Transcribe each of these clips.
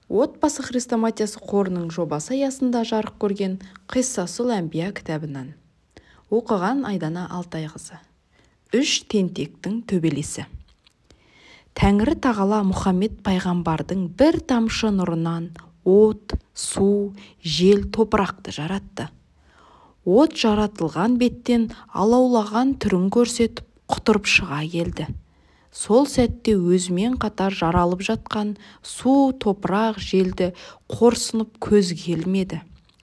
Отбасы хрестоматиясы қорының жобасы аясында жарық көрген Қиссасул әнбия кітабынан. Оқыған Айдана Алтайқызы. Үш тентектің төбелесі. Тәңірі тағала Мұхаммед пайғамбардың бір тамшы нұрынан от, су, жел, топырақты жаратты. От жаратылған беттен алаулаған түрін көрсетіп, құтырып шыға келді. Сол сәтте өзімен қатар жаралып жатқан су, топырақ, желді қорсынып көзге ілмеді.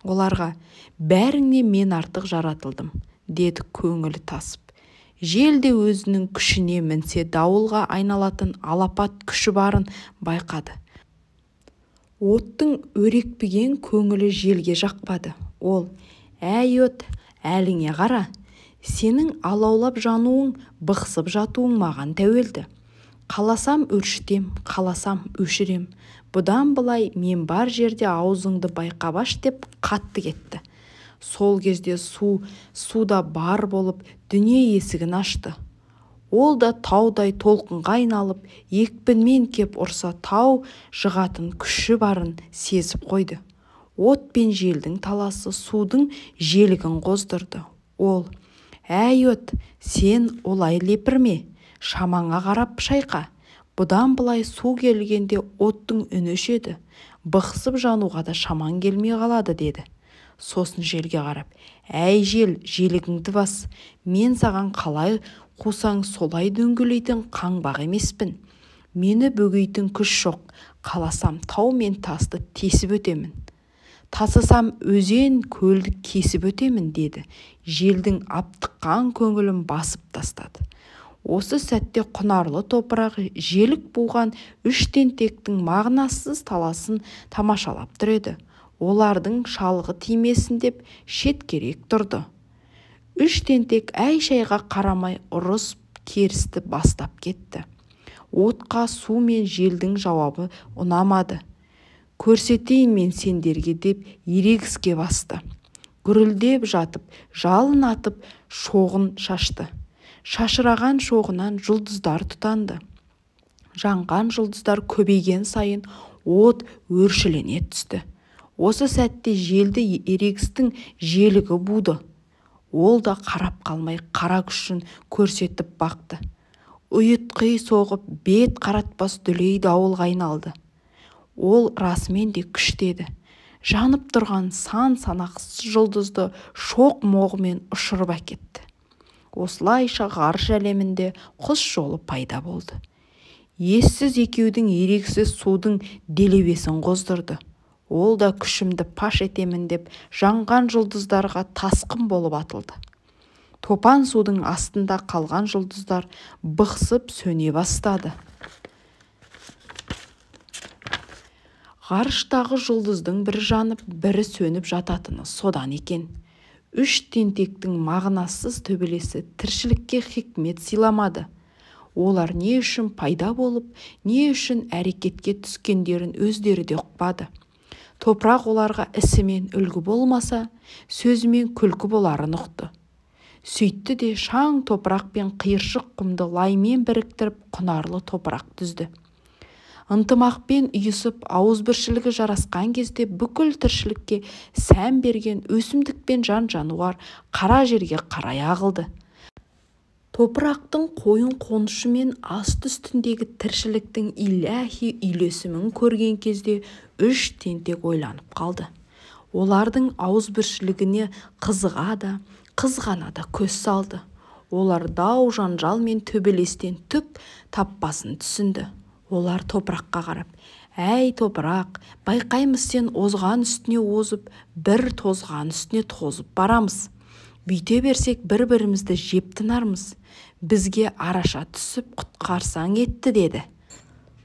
Оларға: «Бәріңнен мен артық жаратылдым», деді көңілі тасып. Жел де өзінің күшіне мінсе дауылға айналатын алапат күші барын байқады. Оттың өрекпіген көңілі желге жақпады. Ол: «Әй, от, әліңе қара, сенің алаулап жануың, бықсып жатуың маған тәуелді. Қаласам өршітем, қаласам өшірем. Бұдан былай мен бар жерде аузыңды байқап аш», деп қатты кетті. Сол кезде су суда бар болып, дүние есігін ашты. Ол да таудай толқынға айналып, екпінмен кеп ұрса тау жығатын күші барын сезіп қойды. От пен желдің таласы судың желігін қоздырды. Ол: «Әй, от, сен олай лепірме, шамаңа қарап шайқа. Бұдан былай су келгенде оттың үні өшеді, бықсып жануға да шамаң келмей қалады», деді. Сосын желге қарап: «Әй, жел, желігіңді бас, мен саған қалай қусаң солай дөңгелейтін қаңбақ емеспін. Мені бөгейтін күш жоқ, қаласам тау мен тасты тесіп өтемін. Тасысам өзен көлді кесіп өтемін», деді. Желдің аптыққан көңілін басып тастады. Осы сәтте құнарлы топырақ желік буған үш тентектің мағынасыз таласын тамашалап тұр еді. Олардың шалығы тимесін деп шеткерек тұрды. Үш тентек әй-шайға қарамай ұрыс керісті бастап кетті. Отқа су мен желдің жауабы ұнамады. «Көрсетейін мен сендерге», деп ерегіске басты. Гүрілдеп жатып, жалын атып, шоғын шашты. Шашыраған шоғынан жұлдыздар тұтанды. Жанған жұлдыздар көбейген сайын от өршелене түсті. Осы сәтте желді ерегістің желігі буды. Ол да қарап қалмай қара күшін көрсетіп бақты. Ұйытқи соғып, бет қаратпас дүлей дауылға айналды. Ол расымен де күшті еді. Жанып тұрған сан-санақсыз жұлдызды шоқ-моғымен ұшырып әкетті. Осылайша ғарыш әлемінде құс жолы пайда болды. Ессіз екеудің ерегісі судың делебесін қоздырды. Ол да күшімді паш етемін деп жанған жұлдыздарға тасқын болып атылды. Топан судың астында қалған жұлдыздар бықсып сөне бастады. Ғарыштағы жұлдыздың бірі жанып, бірі сөніп жататыны содан екен. Үш тентектің мағынасыз төбелесі тіршілікке хикмет сыйламады. Олар не үшін пайда болып, не үшін әрекетке түскендерін өздері де ұқпады. Топырақ оларға ісімен үлгі болмаса, сөзімен күлкі боларын ұқты. Сөйтті де шаң топырақ пен қиыршық құмды лаймен біріктіріп құнарлы топырақ түзді. Ынтымақпен ұйысып, ауызбіршілігі жарасқан кезде бүкіл тіршілікке сән берген өсімдік пен жан-жануар қара жерге қарай ағылды. Топырақтың қойын-қонышы мен асты-үстіндегі тіршіліктің иләһи үйлесімін көрген кезде үш тентек ойланып қалды. Олардың ауызбіршілігіне қызыға да, қызғана да көз салды. Олар дау-жанжал мен төбелестен түк таппасын түсінді. Олар топыраққа қарап: «Әй, топырақ, байқаймыз сен озған үстіне озып, бір тозған үстіне тозып барамыз. Бүйте берсек бір-бірімізді жеп тынармыз. Бізге араша түсіп құтқарсаң етті», деді.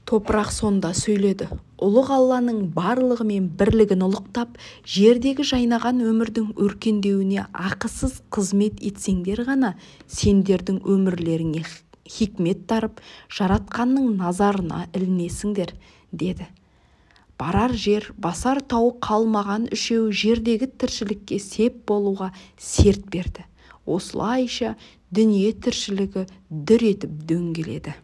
Топырақ сонда сөйледі. Ұлық Алланың барлығы мен бірлігін ұлықтап, жердегі жайнаған өмірдің өркендеуіне ақысыз қызмет етсеңдер ғана сендердің өмірлеріңе хикмет дарып, жаратқанның назарына ілінесіңдер, деді. Барар жер, басар тауы қалмаған үшеуі жердегі тіршілікке сеп болуға серт берді. Осылайша дүние тіршілігі дүр етіп дөңгеледі.